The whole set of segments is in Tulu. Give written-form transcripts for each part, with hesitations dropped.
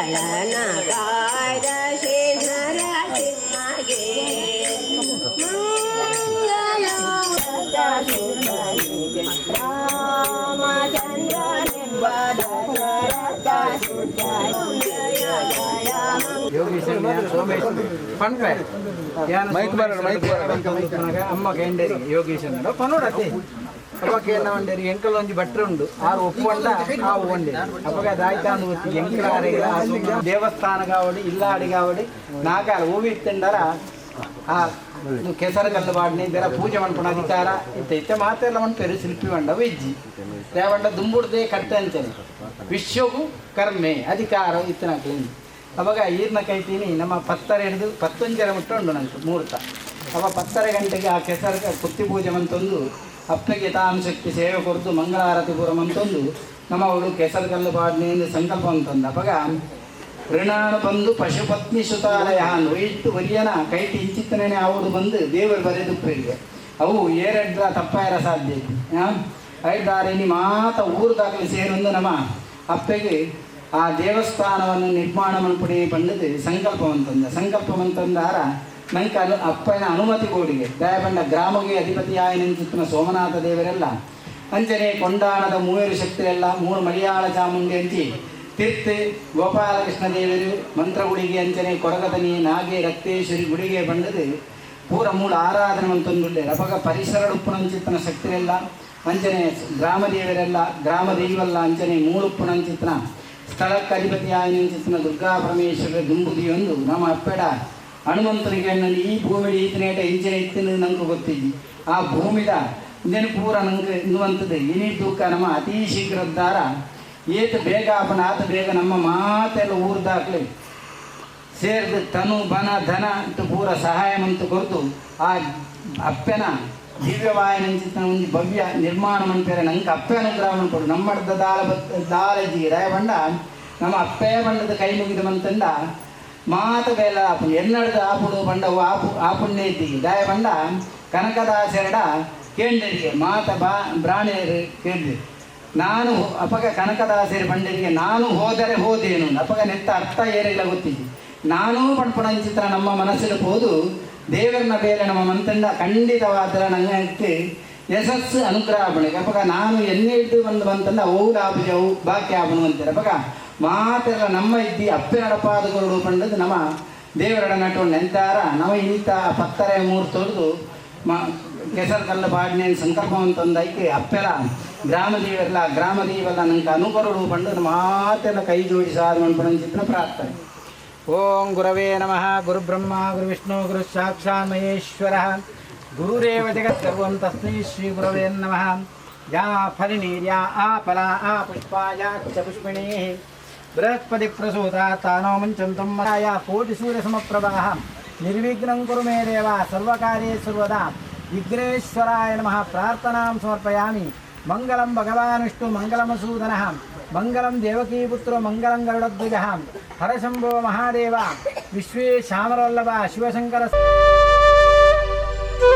ಮಂಗಳನ ಕಾಯ್ದ ಶ್ರೀ ನರಸಿಂಹಗೆ ಮಂಗಳ ರಾಮಚಂದ್ರನೆಂಬ ದಶರಥ ಸುತ ಜಯ ಜಯ. ಯೋಗೀಶ್ ಸೋಮೇಶ್ ಪನ್ಪೆ. ಮೈಕ್ ಬರಡ, ಮೈಕ್ ಬರಡ. ಅಮ್ಮ ಕೇಂಡೇರಿ ಯೋಗೀಶ್ ಪನೋಡತ್ತೆ. ಅಪ್ಪ ಕೇನ ಒಂಡೇರಿ ಎಂಕಲ್ ಒಂಜಿ ಭಟ್ರು ಉಂಡು, ಆರು ಒಪ್ಪಂಡ ಆ ಒಂಡೆ. ಅಪ್ಪಗ ದಾಯ್ತ ಅಂದು ಗೊತ್ತಿ ಎಂಕಲ್ ಆರೆಗಳ ದೇವಸ್ಥಾನ ಕಾವಡಿ ಇಲ್ಲಾಡಿ ಕಾವಡಿ ನಾಕಾಲ ಹೂವಿ ಇತ್ತಂಡರ ಆ ಕೆಸರು ಕಲ್ಲು ಬಾಡ್ನೆ ಇದರ ಪೂಜೆ ಮನ್ಪುಣ ಅಧಿಕಾರ ಇತ್ತ ಇತ್ತೆ ಮಾತೆಲ್ಲ ಮನ್ಪೇರು ಶಿಲ್ಪಿ ಮಂಡವ ಇಜ್ಜಿ ದೇವಂಡ ದುಂಬುಡ್ದೆ ಕಟ್ಟೆ ಅಂತಾನೆ ವಿಶ್ವಗೂ ಕರ್ಮೆ ಅಧಿಕಾರ ಇತ್ತನಾಕ್ಲೇನು. ಅವಾಗ ಈರ್ನ ಕೈತೀನಿ ನಮ್ಮ ಪತ್ತರ ಹಿಡಿದು ಪತ್ತೊಂಜರ ಮುಟ್ಟ ಉಂಡು ನಂಗೆ ಮುಹೂರ್ತ. ಅವ 10:30 ಗಂಟೆಗೆ ಆ ಕೆಸರು ಕುತ್ತಿ ಪೂಜೆ ಮಂತೊಂದು ಅಪ್ಪಗೆ ತಾನು ಶಕ್ತಿ ಸೇವೆ ಕೊಡ್ದು ಮಂಗಳಾರತಿ ಪೂರ ಮಂತೊಂದು ನಮ್ಮ ಅವಳು ಕೆಸರು ಕಲ್ಲು ಬಾಡ್ನೆ ಎಂದು ಸಂಕಲ್ಪ ಅಂತಂದು. ಅವಾಗ ಋಣಾನು ಬಂದು ಪಶುಪತ್ನಿ ಸುತಾಲಯ ಇಟ್ಟು ಒಲಿಯನ ಕೈಟಿ ಇಂಚಿತ್ತನೇ ಅವಳು ಬಂದು ದೇವರು ಬರೆದು ಪ್ರೇರಿಗೆ ಅವು ಏರಡ್ಲ ತಪ್ಪಾಯರ ಸಾಧ್ಯ ಐದಾರಿನಿ ಮಾತ ಊರು ದಾಖಲೆ ಸೇರೊಂದು ನಮ್ಮ ಅಪ್ಪಗೆ ಆ ದೇವಸ್ಥಾನವನ್ನು ನಿರ್ಮಾಣ ಮನ್ಪುಡಿ ಬಂದದ್ದು ಸಂಕಲ್ಪವಂತಂದ. ಸಂಕಲ್ಪವಂತಂದಾರ ನಂಗೆ ಅನು ಅಪ್ಪನ ಅನುಮತಿ ಕೋಡಿಗೆ ದಯಬಂಡ ಗ್ರಾಮಗೆ ಅಧಿಪತಿ ಆಯನಂಚಿತ್ತಿನ ಸೋಮನಾಥ ದೇವರೆಲ್ಲ ಅಂಜನೆ ಕೊಂಡಾಣದ ಮೂವರು ಶಕ್ತಿಯೆಲ್ಲ ಮೂರು ಮಲಯಾಳ ಚಾಮುಂಡಿ ಅಂಚಿ ತಿರ್ತು ಗೋಪಾಲಕೃಷ್ಣ ದೇವರು ಮಂತ್ರಗುಡಿಗೆ ಅಂಚನೆ ಕೊರಗದನಿ ನಾಗೆ ರಕ್ತೇಶ್ವರಿ ಗುಡಿಗೆ ಬಂದದ್ದು ಪೂರ ಮೂಲ ಆರಾಧನೆ ಅಂತಂದುಳ್ಳೆ. ಅಪಗ ಪರಿಸರ ಉಪ್ಪುನಂಚಿತ್ತನ ಶಕ್ತಿಯೆಲ್ಲ ಅಂಚನೆ ಗ್ರಾಮ ದೇವರೆಲ್ಲ ಗ್ರಾಮ ದೈವಲ್ಲ ಅಂಚನೆ ಮೂಳುಪ್ಪುನಂಚಿತ್ತನ ಸ್ಥಳಕ್ಕೆ ಅಧಿಪತಿ ಆಯನಂಚಿತ್ತನ ದುರ್ಗಾ ಪರಮೇಶ್ವರ ದುಂಬುದಿಯೊಂದು ನಮ್ಮ ಅಪ್ಪೆಡ ಹನುಮಂತನಿಗೆ ಅಣ್ಣನ ಈ ಭೂಮಿ ಈತನೇಟ ಇಂಚಿನ ಇತ್ತಿನ ನಂಗೆ ಗೊತ್ತಿದ್ದಿ ಆ ಭೂಮಿದ ಇಂದೇನು ಪೂರ ನಂಗೆ ಇನ್ನುವಂಥದ್ದು ಇನಿ ತೂಕ ನಮ್ಮ ಅತಿ ಶೀಘ್ರದ್ದಾರ ಏತ ಬೇಗ ಆಪನ ಆತ ಬೇಗ ನಮ್ಮ ಮಾತೆಲ್ಲ ಊರ್ದಾಕ್ಲಿ ಸೇರ್ದು ತನು ಬನ ಧನ ಅಂತ ಪೂರ ಸಹಾಯ ಮಂತು ಕೊರತು ಆ ಅಪ್ಪೆನ ದಿವ್ಯವಾಯನಂಚಿತನ ಒಂದು ಭವ್ಯ ನಿರ್ಮಾಣ ಮಂಪೇರೆ ನಂಗೆ ಅಪ್ಪೆ ಅನುಗ್ರಹ ಕೊಡು ನಮ್ಮಡ್ದ ದಾಲ ದಾಲಜಿ ರಾಯಬಂಡ ನಮ್ಮ ಅಪ್ಪೆ ಬಂಡದ ಕೈ ಮುಗಿದ ಮಂತಂಡ ಮಾತ ಬೇಲ ಆಪುಣಿ ಎನ್ನಡ್ದು ಆಪುಡು ಬಂಡ ಆಪು ಆಪುಣ್ಯ ಇದ್ದೀಗಿ ದಯಬಂಡ ಕನಕದಾಸರಡ ಕೇಂದ್ರಿಗೆ ಮಾತ ಬಾ ಬ್ರಾಣೆಯರು ಕೇಂದ್ರಿ ನಾನು ಅಪಗ ಕನಕದಾಸರಿ ಬಂಡರಿಗೆ ನಾನು ಹೋದರೆ ಹೋದೇನು ಅಪಗ ನೆತ್ತ ಅರ್ಥ ಏರಿಲ್ಲ ಗೊತ್ತಿದ್ದಿ ನಾನೂ ಪಣ್ಪುಣಂಚಿತ್ರ ನಮ್ಮ ಮನಸ್ಸಿನ ಹೋದು ದೇವರನ್ನ ಬೇರೆ ನಮ್ಮ ಮಂತಂಡ ಖಂಡಿತವಾದ್ರ ನಂಗೆ ಯಶಸ್ಸು ಅನುಗ್ರಹ ಬಣಗೆ. ಅಪಗ ನಾನು ಎಣ್ಣೆ ಇಟ್ಟು ಬಂದು ಬಂತಂದ ಅವು ಲಾಭಜವು ಬಾಕಿ ಆಪನು ಅಂತಾರೆ. ಅಪಗ ಮಾತೆಲ್ಲ ನಮ್ಮ ಇದ್ದಿ ಅಪ್ಪೆ ನಡಪಾದಗಳು ಪಂಡದು ನಮ್ಮ ದೇವರಡ ನಟು ನೆಂತಾರ ನಮ್ಮ ಇಂಥ ಪತ್ತರೆ ಮೂರ್ತೊಡ್ದು ಮ ಕೆಸರು ಕಲ್ಲು ಬಾಡ್ನೆ ಸಂಕಲ್ಪ ಅಂತಂದೈಕೆ ಅಪ್ಪೆಲ ಗ್ರಾಮ ದೇವರೆಲ್ಲ ಗ್ರಾಮ ದೇವಲ್ಲ ನಂಗೆ ಅನುಕರುಡು ಪಂಡದು ಮಾತೆಲ್ಲ ಕೈ ಜೋಡಿಸಾದ ಮನ್ಪುಣಂಚಿತ್ರ ಪ್ರಾರ್ಥನೆ. ಓಂ ಗುರವೇ ನಮಃ. ಗುರುಬ್ರಹ್ಮ ಗುರುವಿಷ್ಣು ಗುರು ಸಾಕ್ಷಾತ್ ಮಹೇಶ್ವರ ಗುರುರೇವ ಜಗತ್ಸರ್ವಂ ತಸ್ಮೈ ಶ್ರೀ ಗುರವೇ ನಮಃ. ಯಾ ಫಲಿನೀರ್ಯಾ ಆ ಫಲಾ ಆ ಪುಷ್ಪಾಯಾ ಚ ಪುಷ್ಪಿಣೀ ಬೃಹಸ್ಪತಿ ಪ್ರಸೂತಾ ತಾನೋ ಮುಂಚಂತಂ ಮಹಾಯ ಕೋಟಿ ಸೂರ್ಯ ಸಮಪ್ರಭಾಃ ನಿರ್ವಿಘ್ನಂ ಕುರು ಮೇ ದೇವ ಸರ್ವಕಾರ್ಯೇ ಸರ್ವದಾ ವಿಘ್ನೇಶ್ವರಾಯ ನಮಃ. ಪ್ರಾರ್ಥನಾಂ ಸಮರ್ಪಯಾಮಿ. ಮಂಗಲಂ ಭಗವಾನ್ ವಿಷ್ಣು ಮಂಗಲಮಸೂದನಃ ಮಂಗಲಂ ದೇವಕೀಪುತ್ರೋ ಮಂಗಲಂ ಗರುಡಧ್ವಜಃ ಹರಶಂಭೋ ಮಹಾದೇವ ವಿಶ್ವೇ ಶ್ಯಾಮರವಲ್ಲಭ ಶಿವಶಂಕರ. Thank you.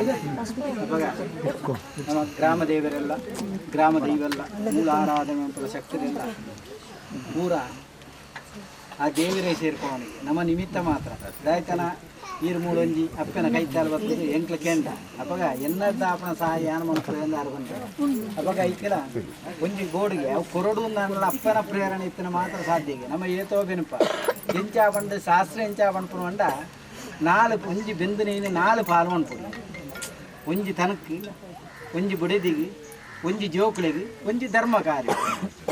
ಅಪಗ ನಮ್ಮ ಗ್ರಾಮ ದೇವರೆಲ್ಲ ಗ್ರಾಮ ದೈವೆಲ್ಲ ಮೂಲ ಆರಾಧನೆ ಅಂತ ಶಕ್ತರೆಲ್ಲ ಪೂರ ಆ ದೇವರೇ ಸೇರ್ಕೋವನಿಗೆ ನಮ್ಮ ನಿಮಿತ್ತ ಮಾತ್ರ ದಾಯ್ತನ ಈರು ಮೂಡೊಂಜಿ ಅಪ್ಪನ ಕೈತಾಲ್ ಬರ್ತದೆ ಎಂಕ್ಲ ಕೆಂಡ ಅಪಗ ಎನ್ನದ ಅಪ್ಪನ ಸಹಾಯ ಯಾನ ಮನ್ಪು ಎಂದು ಅರ್ಬಂತ ಅಪಗ ಐತಿಲ್ಲ ಒಂಜಿ ಗೋಡಿಗೆ ಅವು ಕೊರಡು ಅನ್ನಲ್ಲ ಅಪ್ಪನ ಪ್ರೇರಣೆ ಇತ್ತಿನ ಮಾತ್ರ ಸಾಧ್ಯ ನಮ್ಮ ಏತೋ ಬೆನಪ ಎಂಚ ಪಂಡ ಶಾಸ್ತ್ರ ಎಂಚ ಪನ್ಪುನ ಪಂಡ ನಾಲು ಒಂಜಿ ಬೆಂದು ನೀನು ನಾಲು ಪಾಲು ಮನ್ಪುಡು ಒಂಜಿ ತನಕ್ ಒಂಜಿ ಬುಡೆದಿಗೆ ಒಂಜಿ ಜೋಕುಳಿಗೆ ಒಂಜಿ ಧರ್ಮ ಕಾರ್ಯ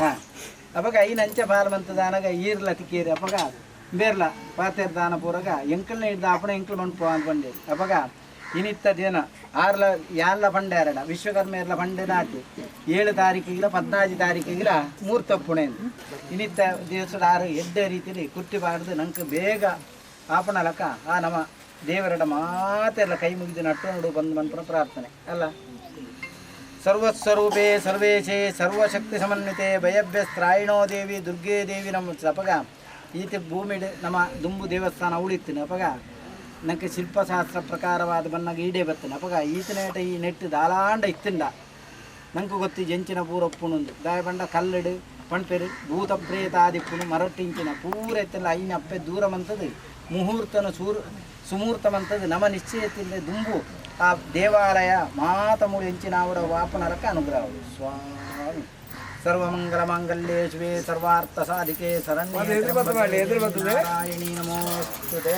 ಹಾಂ ಅಪಗ ಐನ ಅಂಚ ಪಾಲು ಮಂತದಾನಗ ಈರ್ಲ ತಿಕ್ಕೇರಿ ಅಪಗ ಬೇರ್ಲ ಪಾತೆರ್ ದಾನ ಪೂರಗ ಎಂಕಲ್ನ ಹಿಡ್ದು ಅಪ್ಪಣ ಎಂಕಲ್ ಮನ್ಪು ಅನ್ಕೊಂಡೆ ಅಪಗ ಇನಿತ್ತ ದಿನ ಆರ್ಲ ಯಾರ್ಲ ಪಂಡೆ ಅರಡ ವಿಶ್ವಕರ್ಮ ಇರ್ಲ ಪಂಡೆ ನಾಟಿ 7 ತಾರೀಕಿಗಿಲ 14 ತಾರೀಕಿಗಿಲ ಮೂರ್ತ ಪುಣೆ ಇನಿತ್ತ ದಿವಸದ ಆರು ಎಡ್ಡೆ ರೀತಿಯಲ್ಲಿ ಕುಟ್ಟಿ ಬಾರ್ದು ನಂಗೆ ಬೇಗ ಆಪಣಲಕ ಆ ನಮ್ಮ ದೇವರಡ ಮಾತೆಲ್ಲ ಕೈ ಮುಗಿದು ನಟ್ಟು ನೋಡು ಬಂದು ಮನ್ಪುನ ಪ್ರಾರ್ಥನೆ ಅಲ್ಲ. ಸರ್ವಸ್ವರೂಪೇ ಸರ್ವೇಶೇ ಸರ್ವಶಕ್ತಿ ಸಮನ್ವಿತೆ ಭಯಭ್ಯಸ್ತ್ರಾಯಿಣೋ ದೇವಿ ದುರ್ಗೇ ದೇವಿ ನಮ್ಮ ಅಪಗ ಈತ ಭೂಮಿಡ್ ನಮ್ಮ ದುಂಬು ದೇವಸ್ಥಾನ ಉಳಿತೀನಿ ಅಪಗ ನಂಗೆ ಶಿಲ್ಪಶಾಸ್ತ್ರ ಪ್ರಕಾರವಾದ ಬನ್ನಾಗ ಈಡೇ ಬರ್ತೇನೆ ಅಪಗ ಈತನೇಟ ಈ ನೆಟ್ಟು ದಾಲಾಂಡ ಇತ್ತಿಂಡ ನಂಗೆ ಗೊತ್ತಿ ಜಂಚಿನ ಪೂರ ಒಪ್ಪುಣುಂದು ದಾಯ ಬಂಡ ಕಲ್ಲಡು ಪಣ್ಪೆರು ಭೂತ ಪ್ರೇತಾದಿಪ್ಪುನು ಮರಟ್ಟಿಂಚಿನ ಪೂರ ಎತ್ತಲ್ಲ ಐನ ಅಪ್ಪೆ ದೂರ ಮಂತದು ಮುಹೂರ್ತನ ಸೂರ್ ಸುಮೂರ್ತ ಮಂತದು ನಮ್ಮ ನಿಶ್ಚಯತಿಂದ ದುಂಬು ಆ ದೇವಾಲಯ ಮಾತ ಮೂರು ಎಂಚಿನ ಅವರ ವಾಪನರಕ ಅನುಗ್ರಹ ಸ್ವಾಮಿ. ಸರ್ವಮಂಗಲ ಮಾಂಗಲ್ಯೇ ಶಿವೆ ಸರ್ವಾರ್ಥ ಸಾಧಿಕೆ ಶರಣ್ಯೇ ನಾರಾಯಣಿ ನಮೋಸ್ತುತೆ.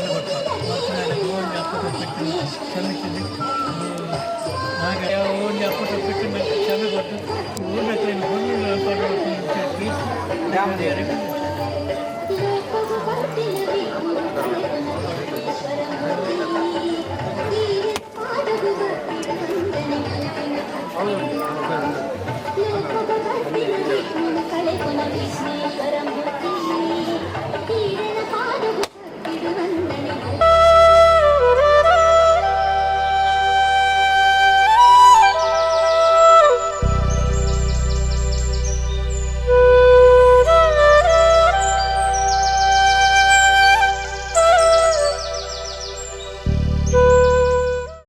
ಕ್ಷಮೆ ಕೊರ್ಪ ಒಂಜಿ ಅಪ್ಪಟ ಪೆಟ್ಟು ಕ್ಷಮಿಸಿದ್ದು ಹಾಗೆ ಒಂಜಿ ಅಪ್ಪಟ ಪೆಟ್ಟು ಕ್ಷಮೆ ಕೊಟ್ಟು ಊರಿನ.